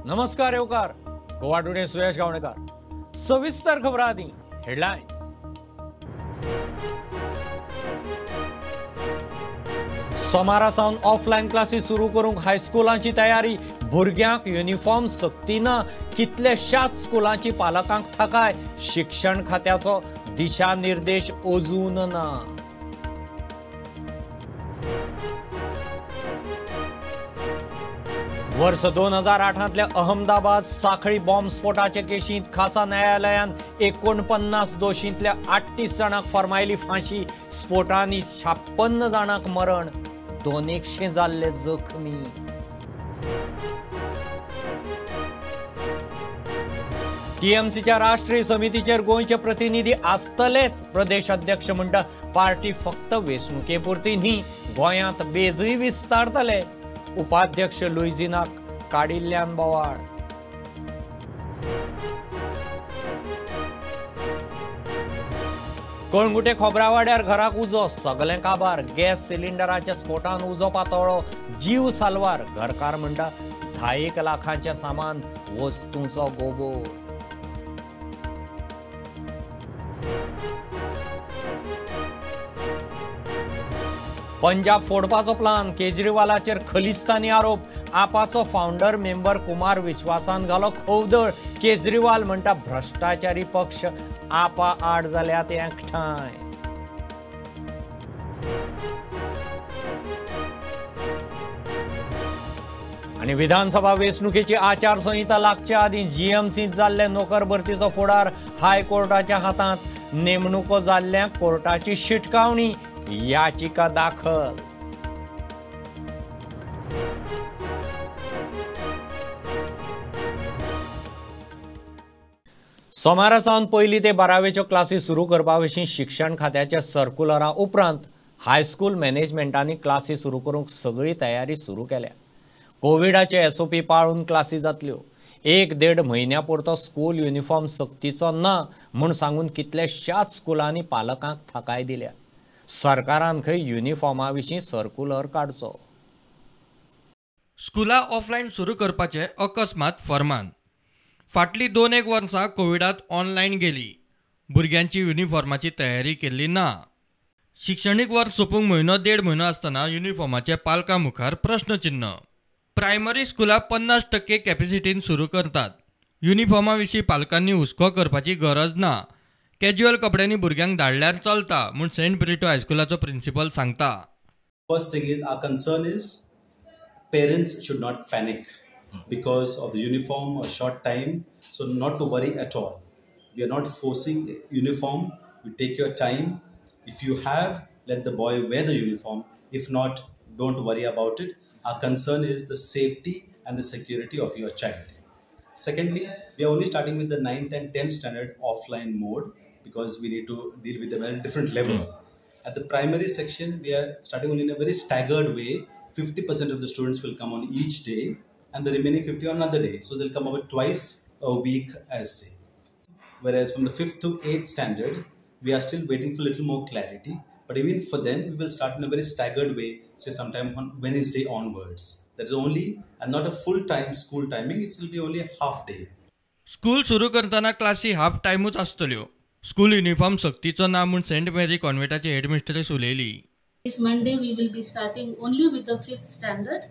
नमस्कार येवकार गोवा टुडे सुयश गावणेकर. सविस्तर खबरां आदी हेडलायन्स. सोमारा सावन ऑफलायन क्लासी सुरू करूंक हायस्कुलांची तयारी. भुरग्यांक युनिफॉर्म सक्ती ना. कितलेशाच स्कुलांची पालकांक थाकाय. शिक्षण खात्याचो दिशानिर्देश अजून ना. वर्स 2008 अहमदाबाद साखळी बॉम्ब स्फोटाचे केशींत खासा न्यायालयान 49 दोशींतल्या 38 जाणांक फर्मायली फांशी. स्फोटांनी 56 जाणांक मरण, 200 जाल्ले जखमी. टीएमसीच्या राष्ट्रीय समितीचेर गोंयचे प्रतिनिधी आसतलेच. प्रदेश अध्यक्ष म्हणटा पार्टी फक्त वेंचणुके पुरती न्ही, गोंयांत बेजूय विस्तारतले. उपाध्यक्ष लुईजिनाक काडिल्ल्यान बोवाळ. कळंगुटे खोबरावाड्यार घराक उजो, सगळें काबार. गॅस सिलिंडराच्या स्फोटान उजो पातळ्ळो, जीव साल्वार. घरकार म्हणटा 10 लाखांचें सामान, वस्तूंचो गोबोर. पंजाब फोडपाचो प्लान, केजरीवालाचेर खलिस्तानी आरोप. आपाचो फावंडर मेंबर कुमार विश्वासान घालो खवदळ. केजरीवाल म्हणटा भ्रष्टाचारी पक्ष आपा आड जाल्यात एकठांय. आनी विधानसभा वेंचणुकेची आचारसंहिता लागचे आदीं जीएमसींत जाल्ले नोकर भरतीचो फुडार हायकोर्टाच्या हातांत. नेमणुको जाल्ल्या कोर्टाची शिटकावणी, याचिका दाखल. सोमारा सावन पयली ते 12वेच्यो क्लासी सुरू करपा विशीं शिक्षण खात्याच्या सर्कुलरा उपरांत हायस्कूल मॅनेजमेंटांनी क्लासी सुरू करूंक सगळी तयारी सुरू केल्या. कोविडाचे एसओपी पाळून क्लासी जातल्यो. 1-1.5 म्हयन्या पुरतो स्कूल युनिफॉर्म सक्तीचो ना म्हूण सांगून कितल्याशाच स्कुलांनी पालकांक थाकाय दिल्या. सरकारान खंय युनिफॉर्मा विशीं सर्कुलर काडचो. स्कुलां ऑफलायन सुरू करपाचें अकस्मात फरमान. फाटलीं 2-1 वर्सां कोविडांत ऑनलायन गेली. भुरग्यांची युनिफॉर्माची तयारी केल्ली ना. शिक्षणीक वर्स सोंपूंक म्हयनो 1.5 म्हयनो आसतना युनिफॉर्माचे पालकां मुखार प्रश्नचिन्ह. प्रायमरी स्कुलां 50% कॅपेसिटीन सुरू करतात. युनिफॉर्मा विशीं पालकांनी हुस्को करपाची गरज ना. कॅज्युअल कपड्यांनी भुरग्यांक धाडल्यार चलता म्हूण सेंट ब्रिटो हायस्कुलाचो प्रिन्सिपल सांगता. First thing is our concern is parents should not panic because of the uniform or short time, so not to worry at all. We are not forcing uniform. You take your time. If you have, let the boy wear the uniform. If not, don't worry about it. Our concern is the safety and the security of your child. Secondly, we are only starting with the 9th and 10th standard offline mode because we need to deal with them at a different level. At the primary section, we are starting only in a very staggered way. 50% of the students will come on each day and the remaining 50 on another day. So they'll come over twice a week as say. Whereas from the 5th to 8th standard, we are still waiting for a little more clarity. But even for them, we will start in a very staggered way, say sometime on Wednesday onwards. That is only, and not a full-time school timing, it will be only a half day. School सुरू करतना क्लासी half टायमूच आसतल्यो. School uniform सक्तीचो ना म्हूण Saint Mary कॉन्व्हेंटाची headmistress उलयली. This Monday we will be starting only with the 5th standard,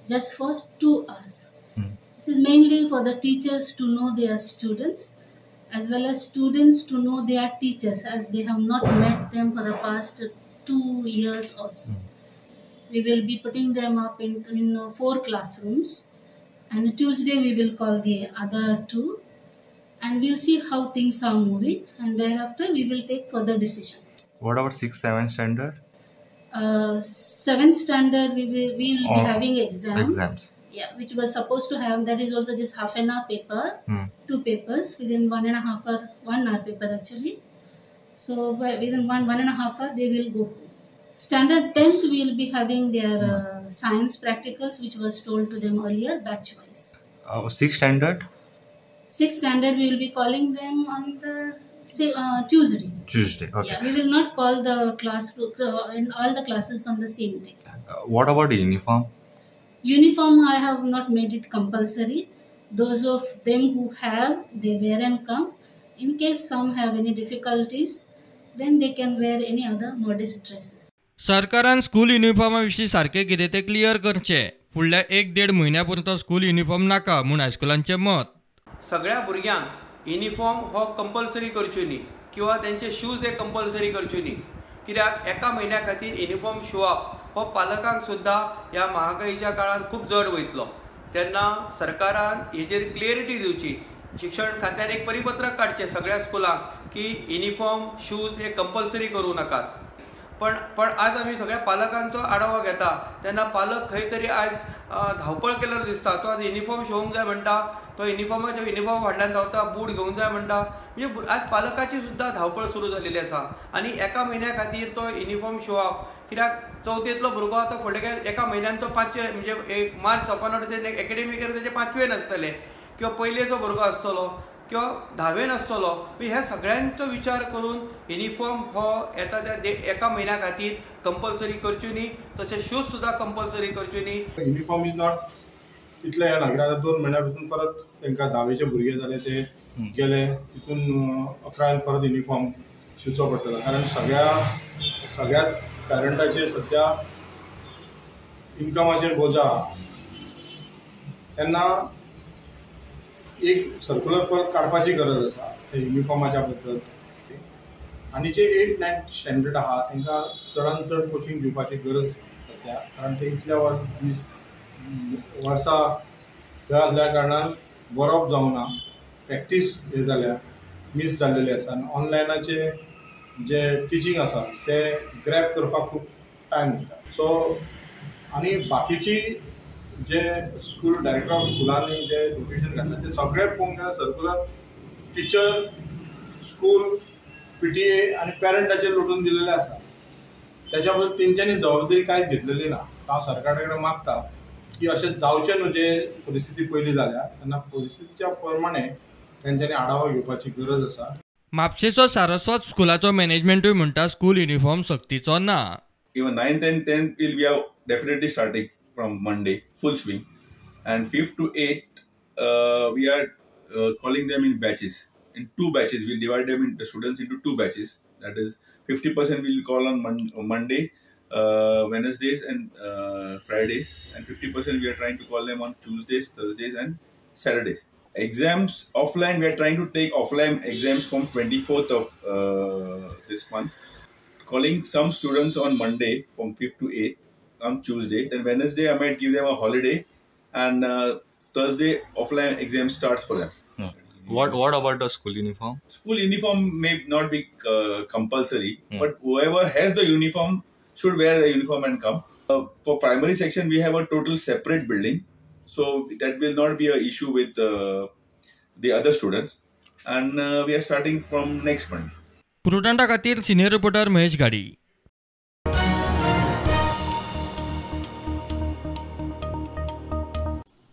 just for 2 hours. This is mainly for the teachers to know their students, as well as students to know their teachers, as they have not met them for the past 2 years also. We will be putting them up in 4 classrooms, and Tuesday we will call the other 2, and we'll see how things are moving, and thereafter we will take further decision. What about 6th, 7th standard? 7th standard we will be having exams. Yeah, which was supposed to have, that is also just half an hour paper, 2 papers within 1.5 hour, 1 hour paper actually. So within 1.5 hour they will go. Standard 10th we will be having their science practicals, which was told to them earlier batch wise. 6th standard? 6th standard we will be calling them on the Tuesday. Tuesday, okay. Yeah, we will not call the class in all the classes on the same day. What about the uniform? Uniform, I have not made it compulsory. Those of them who have, they wear and come. In case some have any difficulties, then they can wear any other modest dresses. सरकारान school युनिफॉर्मा विशीं सारकें कितें तें clear करचें. फुडल्या 1-1.5 म्हयन्या पुरतो school uniform नाका म्हूण हायस्कुलांचें मत. सगळ्या भुरग्यांक युनिफॉर्म हो कंपल्सरी करच्यो न्ही किंवा तेंचे शूज हे कंपल्सरी करच्यो न्ही, कित्याक एका म्हयन्या खातीर युनिफॉर्म शिंवप हो पालकांक सुद्दां ह्या महागाईच्या काळांत खूब जड वयतलो. तेन्ना सरकारान हेजेर क्लियरिटी दिवची. शिक्षण खात्यान एक परिपत्रक काडचें सगळ्या स्कुलांक की युनिफॉर्म शूज हे कंपल्सरी करूं नाकात. पण पण आज आमी सगळ्या पालकांचो आढावो घेता तेन्ना पालक खंय तरी आयज धांवपळ केल्लो दिसता. तो आज युनिफॉर्म शिवंक जाय म्हणटा, तो युनिफॉर्माच्या युनिफॉर्म फाटल्यान धांवता, बूट घेवंक जाय म्हणटा. म्हणजे आज पालकाची सुद्दां धांवपळ सुरू जाल्लेली आसा आनी एका म्हयन्या खातीर तो युनिफॉर्म शिंवप, कित्याक चवथेंतलो भुरगो आतां फुडल्या एका म्हयन्यान तो पांचवे म्हणजे एक मार्च सोंपना ते एकेडमीक इयर तेजे पांचवेन आसतले किंवा पयलेचो भुरगो आसतलो किंवा धावेन आसतलो. ह्या सगळ्यांचो विचार करून युनिफॉर्म हो येता त्या एका म्हयन्या खातीर कंपल्सरी करच्यो न्ही, तशें शूज सुद्दां कंपल्सरी करच्यो न्ही. युनिफॉर्म is not इतलें हें ना, कित्याक आतां 2 म्हयन्या भितून परत तांकां धावेचे भुरगे जाले ते गेले, तितून 11 परत युनिफॉर्म शिंवचो पडटलो. कारण सगळ्या पेरंटाचेर सद्या इनकमाचेर बोजा आहा. तेन्ना एक सर्कुलर परत काडपाची गरज आसा ते युनिफॉर्माच्या बद्दल. आनी जे 8, 9 स्टँडर्ड आहा तांकां चडान चड कोचिंग दिवपाची गरज सद्या, कारण ते इतल्या दीस वर्सां थंय आसल्या कारणान बरोवप जावना, प्रॅक्टीस हे जाल्या मीस जाल्लेली आसा आनी ऑनलायनाचे जे टिचींग आसा ते ग्रॅप करपाक खूब टायम वयता. सो आनी बाकीची जे स्कूल डायरेक्टर ऑफ स्कुलांनी जे नोटिफिकेशन घातला ते सगळे पळोवंक गेल्यार सर्कुलर टिचर, स्कूल, PTA आनी पेरंटाचेर लोटून दिलेले आसा. त्याच्या बद्दल तेंच्यांनी जबाबदारी कांयच घेतलेली ना. हांव सरकारा कडेन मागता की अशें जावचें न्हू, जे परिस्थिती पयली जाल्या तेन्ना परिस्थितीच्या प्रमाणे तेंच्यांनी आढावो घेवपाची गरज आसा. म्हापशेचो सारस्वत स्कुलाचो मॅनेजमेंटूय म्हणटा स्कूल युनिफॉर्म सक्तीचो ना. Even 9th and 10th will we are definitely starting from Monday, full swing, and 5th to 8th we are calling them in batches. In 2 batches, we'll divide them into students into 2 batches. That is 50% we'll call on Monday, Wednesdays and Fridays, and 50% we are trying to call them on Tuesdays, Thursdays and Saturdays. Exams offline, we are trying to take offline exams from 24th of this month. Calling some students on Monday from 5th to 8th, on Tuesday, then Wednesday I might give them a holiday, and Thursday offline exam starts for them. What about the school uniform? School uniform may not be compulsory, but whoever has the uniform should wear the uniform and come. For primary section, we have a total separate building, so that will not be an issue with the other students, and we are starting from next Monday. प्रुडंटा खातीर senior reporter Mahesh गाडी.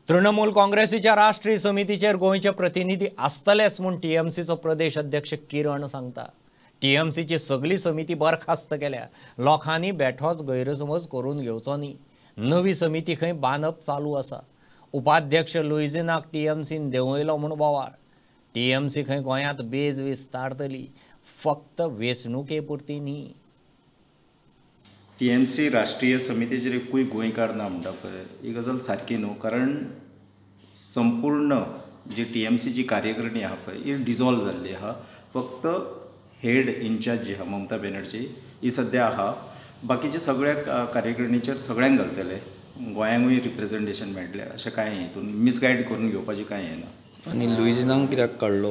तृणमूल काँग्रेसीच्या राष्ट्रीय समितीचेर गोंयचे प्रतिनिधी आसतलेच म्हूण टीएमसीचो प्रदेश अध्यक्ष किरण सांगता. टीएमसीची सगळी समिती बरखास्त केल्या. लोकांनी बेठोच गैरसमज करून घेवचो न्ही. नवी समिती खंय बांदप चालू आसा. उपाध्यक्ष लुईजिनाक टीएमसीन देंवयलो म्हूण बोवाळ. टीएमसी खंय गोंयांत बेज विस्तारतली, फक्त वेंचणुके पुरती न्ही. टीएमसी राष्ट्रीय समितीचेर एकूय गोंयकार ना म्हणटा पळय, ही गजाल सारकी न्हू. कारण संपूर्ण जी टीएमसीची कार्यकारिणी आहा पळय ही डिजॉल्व जाल्ली आहा. फक्त हेड इनचार्ज जी आहा ममता बॅनर्जी ही सद्या आहा. बाकीचे सगळ्या कार्यकारिणीचेर सगळ्यांक घालतले, गोंयांकूय रिप्रेजेंटेशन मेळटलें अशें कांय हितून मिसगायड करून घेवपाचें कांय हें ना. आनी लुईजिनाक कित्याक काडलो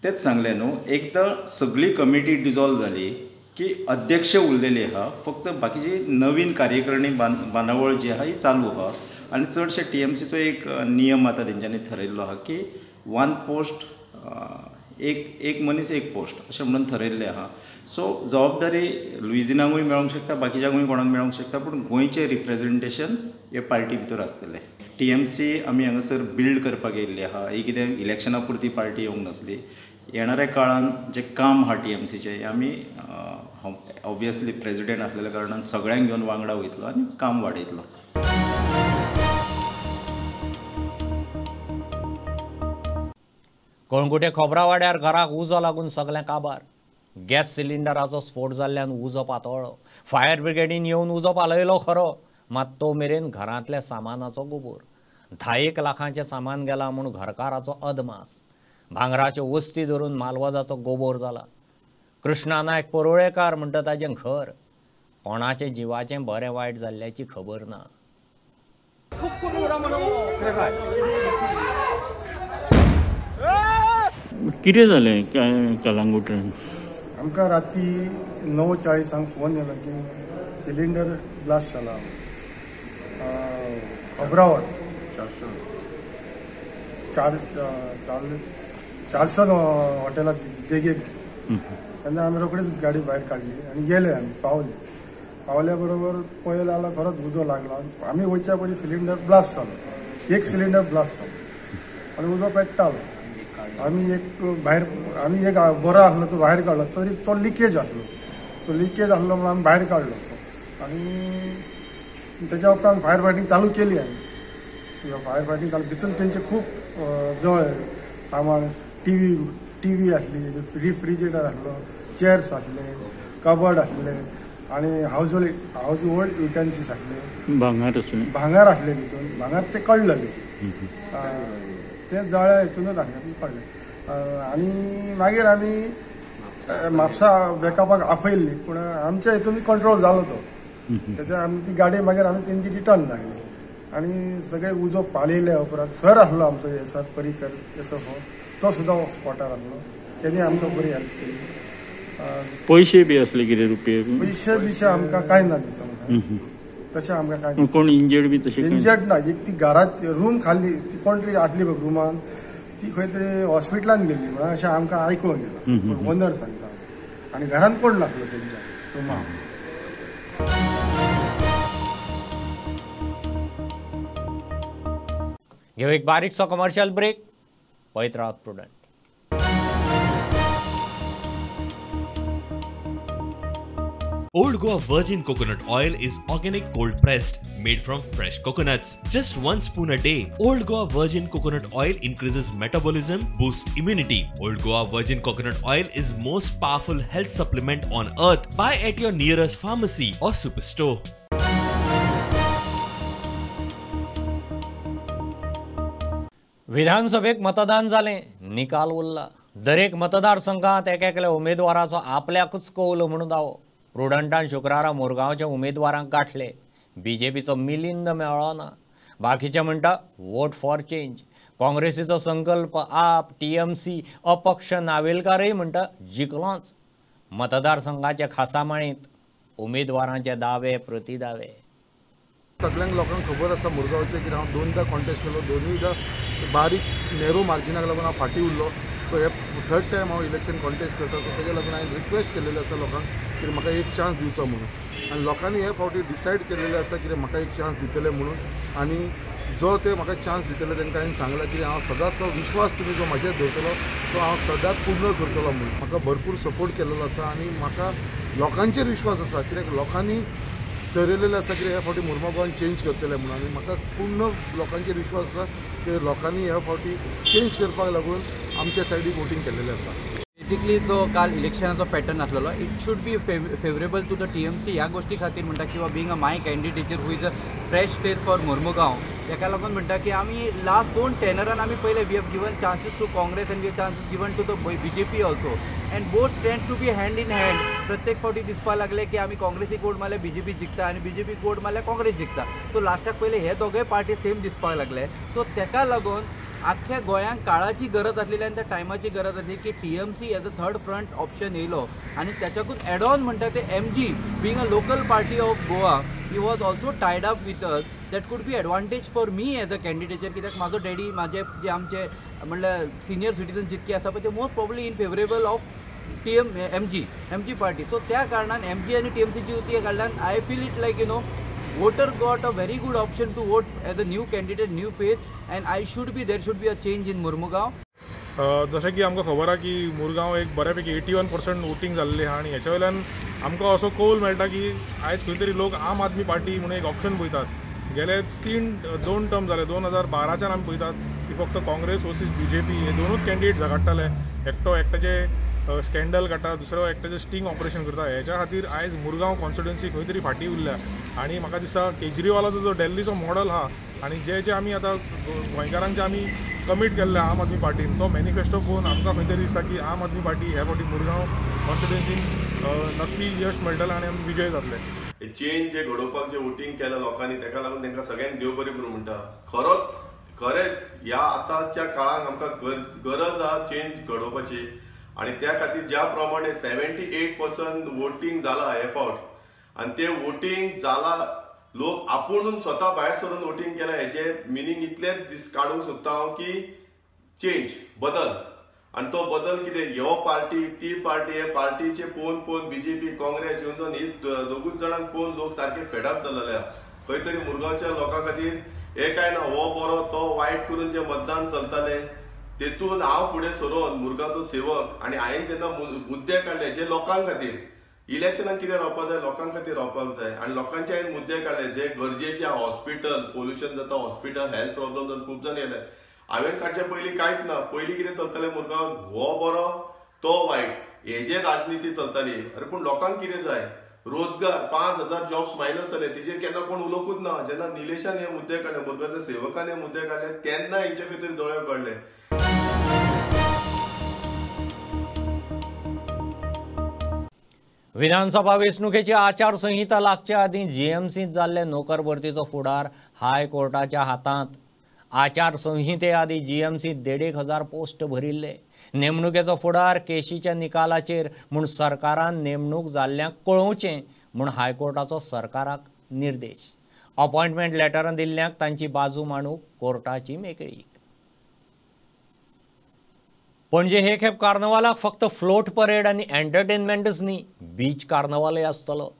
तेंच सांगलें न्हू. एकदां सगळी कमिटी डिजॉल्व जाली की अध्यक्ष उरलेली आहा, फक्त बाकीची नवीन कार्यकारिणी बांदावळ जी आहा ही चालू आहा. आनी चडशे टीएमसीचो एक नियम आतां तेंच्यांनी थरयल्लो आहा की वन पोस्ट, एक मनीस एक पोस्ट अशें म्हणून थरयल्लें आहा. सो जबाबदारी लुईजिनाकूय मेळोंक शकता, बाकीच्यांकूय कोणाक मेळोंक शकता, पूण गोंयचें रिप्रेजेंटेशन हे पार्टी भितर आसतलें. टीएमसी आमी हांगासर बिल्ड करपाक येयल्ली आहा. ही कितें इलेक्शना पुरती पार्टी येवंक नासली. येणाऱ्या काळान जें काम आहा टीएमसीचें आमी हांव ऑब्वियसली प्रेजिडेंट आसलेल्या कारणान सगळ्यांक घेवन वांगडा वयतलो आनी काम वाडयतलो. कळंगुटे खोबरावाड्यार घराक उजो लागून सगळें काबार. गॅस सिलिंडराचो स्फोट जाल्ल्यान उजो पातळ्ळो. फायर ब्रिगेडीन येवन उजो पालयलो खरो, मात तो मेरेन घरांतल्या सामानाचो गोबोर. 10 लाखांचें सामान गेलां म्हूण घरकाराचो अदमास. भांगराच्यो वस्ती धरून मालवजाचो गोबोर जाला. कृष्णा नायक परुळेकार म्हणटा ताजें घर. कोणाचें जिवाचें बरें वायट जाल्ल्याची खबर ना. कितें जालें कलांगुटान? आमकां राती 9:40 फोन येयलो की सिलिंडर ब्लास्ट जाला खबरावट 400 हॉटेलाची देगेक. तेन्ना आमी रोखडीच गाडी भायर काडली आनी गेले. आमी पावले, पावल्या बरोबर पळयलें जाल्यार खरोच उजो लागलो. आमी वयच्या पयलीं सिलिंडर ब्लास्ट जालो, एक सिलिंडर ब्लास्ट जालो आनी उजो पेट्टालो. आमी एक भायर, आमी एक बरो आसलो तो भायर काडलो, तरी तो लिकेज आसलो, तो लिकेज आसलो म्हणून आमी भायर काडलो. आनी तेच्या उपरांत फायर फायटींग चालू केली आमी. फायर फायटींग चालू भितर तेंचे खूब जळ सामान, टी व्ही आसली, रिफ्रिजरेटर आसलो, चेअर्स आसले, कबर्ड आसले आनी हावज होल्ड युटेन्सिल्स आसले, भांगर आसलें, भांगर आसलें भितून. भांगर तें कळ्ळें, तें जळ्या हितूनच आसलें, कळ्ळें. आनी मागीर आमी म्हापसा बॅकअपाक आपयल्ली, पूण आमच्या हितून कंट्रोल जालो तो. तेच्या आमी ती गाडी मागीर आमी तेंची रिटर्न धाडली आनी सगळे उजो पालयल्या उपरांत सर आसलो आमचो S R Parrikar S F O, तो सुद्दां स्पॉटार आसलो, तेणी आमकां बरी हेल्प केली. पयशे बी आसले कितें रुपये? पयशे बिशे आमकां कांय ना दिसना तशें, आमकां कांय. कोण इंजर्ड बी तशें? इंजर्ड ना. एक ती घरांत रूम खाली ती कोण तरी आसली पळय रुमान, ती खंय तरी हॉस्पिटलान गेल्ली म्हणून अशें आमकां आयकूंक गेलां, ओनर सांगता. आनी घरांत कोण नासलो तेंच्या रुमान. घेऊ एक बारीकसो कमर्शियल ब्रेक. पळयत रावात Prudent. Old Goa Virgin Coconut Oil is organic cold pressed, made from fresh coconuts. Just 1 spoon a day. Old Goa Virgin Coconut Oil increases metabolism, boosts immunity. Old Goa Virgin Coconut Oil is most powerful health supplement on earth. Buy at your nearest pharmacy or superstore. विधानसभेक मतदान जालें, निकाल उरला. दरेक मतदारसंघात एक एकल्या उमेदवाराचो आपल्याकूच कौल म्हणून दावो. प्रुडंटान शुक्रारा मुरगांवच्या उमेदवारांक गांठले. बीजेपीचो मिलिंद मेळ्ळो ना. बाकीचे म्हणटा वोट फॉर चेंज. काँग्रेसीचो संकल्प, आप, टीएमसी, अपक्ष नावेलकारय म्हणटा जिखलोच. मतदारसंघाचे खासा माळेंत उमेदवारांचे दावे प्रतिदावे. सगळ्यांक लोकांक खबर आसा मुरगांवचे की हांव दोनदा कॉन्टेस्ट केलो, दोनूयदा बारीक नॅरो मार्जिनाक लागून हांव फाटीं उरलो. सो हे थर्ड टायम हांव इलेक्शन कॉन्टेस्ट करता. सो तेज्या लागून हांवें रिक्वेस्ट केलेलें आसा लोकांक की म्हाका एक चान्स दिवचो म्हणून. आनी लोकांनी हे फावटी डिसायड केलेलें आसा की म्हाका एक चान्स दितले म्हणून. आनी जो ते म्हाका चान्स दितले तांकां हांवें सांगलां की हांव सदांच तो विश्वास तुमी जो म्हाजेर दवरतलो तो हांव सदांच पूर्ण करतलो म्हणून. म्हाका भरपूर सपोर्ट केलेलो आसा आनी म्हाका लोकांचेर विश्वास आसा, कित्याक लोकांनी ठरयलेलें आसा की ह्या फावटी मुरमुगांवान चेंज करतले म्हणून. आनी म्हाका पूर्ण लोकांचेर विश्वास आसा की लोकांनी ह्या फावटी चेंज करपाक लागून आमच्या सायडीक वोटींग केलेलें आसा. बेसिकली जो काल इलेक्शनाचो पॅटर्न आसलेलो it should be favourable to the TMC ह्या गोष्टी खातीर म्हणटा किंवा being a my candidature who is a fresh face for Mormugao तेका लागून म्हणटा की आमी लास्ट दोन टेनरान आमी पयले we have given chances to Congress and we have chances given to the BJP also and both stand to be hand in hand. प्रत्येक फावटी दिसपाक लागले की आमी काँग्रेसीक वोट मारल्यार बीजेपी जिखता आनी बीजेपीक वोट मारल्यार काँग्रेस जिखता. सो लास्टाक पयले हे दोगूय पार्टी सेम दिसपाक लागले. सो तेका लागून आख्ख्या गोंयांक काळाची गरज आसलेली आनी त्या टायमाची गरज आसली की TMC as a third front option येयलो आनी त्याच्याकून एड ऑन म्हणटा ते MG being a local party of Goa he was also tied up with us. That could be advantage for me as a candidature कित्याक म्हाजो daddy म्हाजे जे आमचे म्हणल्यार senior citizen जितके आसा पळय ते most probably in favourable of MG party. So त्या कारणान एमजी आनी टीएमसीची युती कारणान I feel it like you know voter got a very good option to vote as a new candidate, new face, and I should be there should be a change in Murmugao. जशें की आमकां खबर आहा की मुरगांव एक बऱ्यापैकी 81% voting जाल्लें आहा आनी हेच्या वयल्यान आमकां असो कौल मेळटा की आयज खंय तरी लोक आम आदमी पार्टी म्हणून एक ऑप्शन पळयतात. गेले 2 टर्म जाले 2012च्यान आमी पळयतात की फक्त काँग्रेस वर्सीस बीजेपी हे दोनूच कॅन्डिडेट झगडटाले. एकटो एकट्याचे स्कँडल काडटा, दुसरो एकट्याचे स्टिंग ऑपरेशन करता. हेच्या खातीर आयज मुरगांव कॉन्स्टिट्युएन्सी खंय तरी फाटीं उरल्या आनी म्हाका दिसता केजरीवालाचो जो दिल्लीचो मॉडल आहा आनी जे जे आमी आतां गोंयकारांक जे आमी कमीट केल्ले आम आदमी पार्टीन तो मॅनिफेस्टो पळोवन आमकां खंय तरी दिसता की आम आदमी पार्टी ह्या फावटी मुरगांव कॉन्स्टिट्युएन्सीन नक्की यश मेळटलें आनी आमी विजय जातले. चेंज जे घडोवपाक जे वोटींग केलां लोकांनी तेका लागून तांकां सगळ्यांक देव बरें करूं म्हणटा. खरेंच ह्या आतांच्या काळांत आमकां गरज आहा चेंज घडोवपाची आनी त्या खातीर ज्या प्रमाणे 78% वोटींग जाला हे फावट आनी ते वोटींग जाला लोक आपुणून स्वता भायर सरून वोटींग केलां हेजे मिनींग इतलेंच काडूंक सोदता हांव की चेंज बदल. आनी तो बदल कितें ह्यो पार्टी ती पार्टी हे पार्टीचे पळोवन पळोवन बीजेपी काँग्रेस येवन जावन ही दोगूच जाणांक पळोवन लोक सारके फेडअप जाल्ले आहा. खंय तरी मुरगांवच्या लोकां खातीर हे काय ना हो बरो तो वायट करून जे मतदान चलताले तेतून हांव फुडें सरून मुरगांवचो सेवक आनी हांवें जेन्ना मुद्दे काडले जे लोकां खातीर इलेक्शनाक कितें रावपाक जाय लोकां खातीर रावपाक जाय आनी लोकांचे हांवें मुद्दे काडले जे गरजेचे हॉस्पिटल पोल्युशन जाता हॉस्पिटल हेल्थ प्रॉब्लम जावन खूब जाण येयले. हांवें काडचे पयलीं कांयच ना. पयलीं कितें चलतालें मुरगांवांत हो बरो तो वायट हेजेर राजनिती चलताली. अरे पूण लोकांक कितें जाय रोजगार 5000 जॉब्स मायनस जाले तेजेर केन्ना कोण उलोवंकूच ना. जेन्ना निलेशान हे मुद्दे काडले मुरगांवच्या सेवकान हे मुद्दे काडले तेन्ना हेंचे खातीर दोळे काडले. विधानसभा वेंचणुकेची आचारसंहिता लागचे आदीं जीएमसींत जाल्ले नोकर भरतीचो फुडार हायकोर्टाच्या हातांत. आचारसंहिते आदीं जीएमसींत 1,500 पोस्ट भरिल्ले. नेमणुकेचो फुडार केशीच्या निकालाचेर म्हूण सरकारान नेमणूक जाल्ल्यांक कळोवचें म्हूण हायकोर्टाचो सरकाराक निर्देश. अपॉयंटमेंट लेटरां दिल्ल्यांक तांची बाजू मांडूंक कोर्टाची मेकळीक. पणजे हे खेप कार्नवालाक फक्त फ्लोट परेड आनी एंटरटेनमेंटच न्ही, बीच कार्नवालय आसतलो.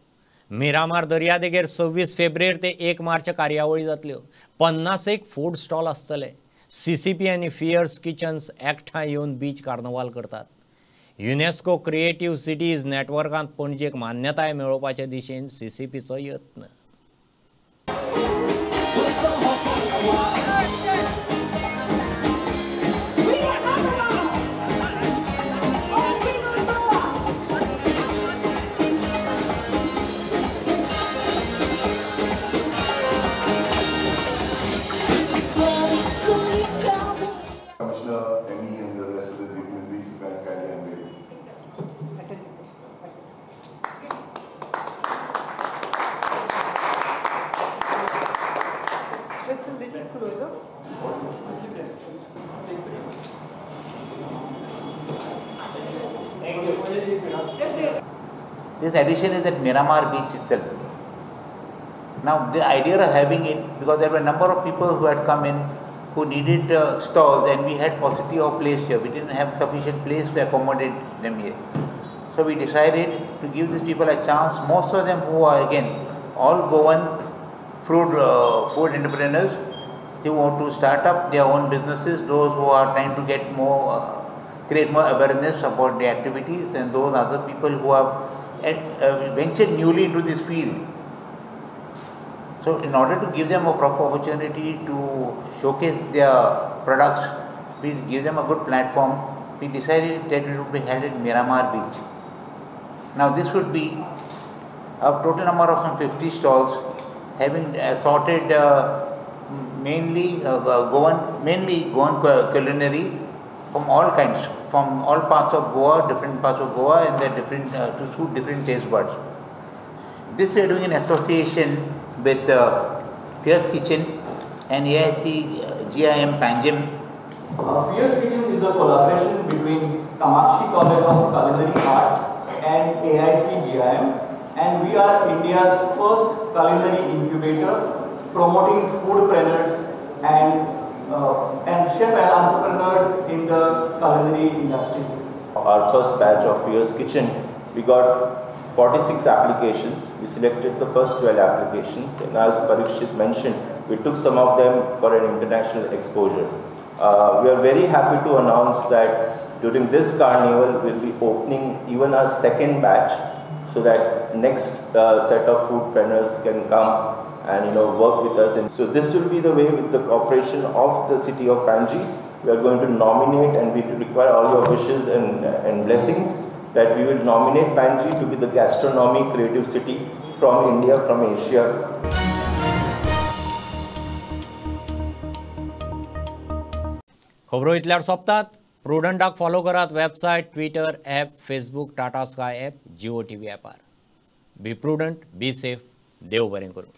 मिरामार दर्यादेगेर 26 फेब्रेर ते 1 मार्च कार्यावळी जातल्यो. 50 फूड स्टॉल आसतले. सीसीपी आनी फियर्स किचन्स एकठांय येवन बीच कार्नवाल करतात. युनेस्को क्रिएटिव्ह सिटीज नेटवर्कांत पणजेक मान्यताय मेळोवपाचे दिशेन सीसीपीचो यत्न. This addition is at Miramar Beach itself. Now the idea of having it, because there were a number of people who had come in who needed stalls, and we had paucity of place here. We didn't have sufficient place to accommodate them here. So we decided to give these people a chance. Most of them who are again all Goans, food entrepreneurs, they want to start up their own businesses, those who are trying to get more, create more awareness about the activities, and those other people who have ventured newly into this field. So in order to give them a proper opportunity to showcase their products, we give them a good platform. We decided that it would be held in Miramar Beach. Now this would be a total number of some 50 stalls, having assorted mainly Goan culinary from all kinds, from all parts of Goa, different parts of Goa, and they're different to suit different taste buds. This we are doing in association with Fierce Kitchen and AIC GIM Panjim. Fierce Kitchen is a collaboration between Kamakshi College of Culinary Arts and AIC GIM, and we are India's first culinary incubator promoting foodpreneurs and chef and entrepreneurs in the culinary industry. Our first batch of Fierce Kitchen, we got 46 applications. We selected the first 12 applications, and as Parikshit mentioned, we took some of them for an international exposure. We are very happy to announce that during this carnival, we'll be opening even our second batch, so that next set of foodpreneurs can come and work with us. And so this will be the way, with the cooperation of the city of Panjim, we are going to nominate, and we require all your wishes and blessings that we will nominate Panjim to be the gastronomy creative city from India, from Asia. खबरो इतल्यार सोंपतात. प्रुडंटाक follow करात website, Twitter, app, Facebook, Tata Sky app, Jio TV ॲपार. Be prudent, be safe. देव बरें करूं.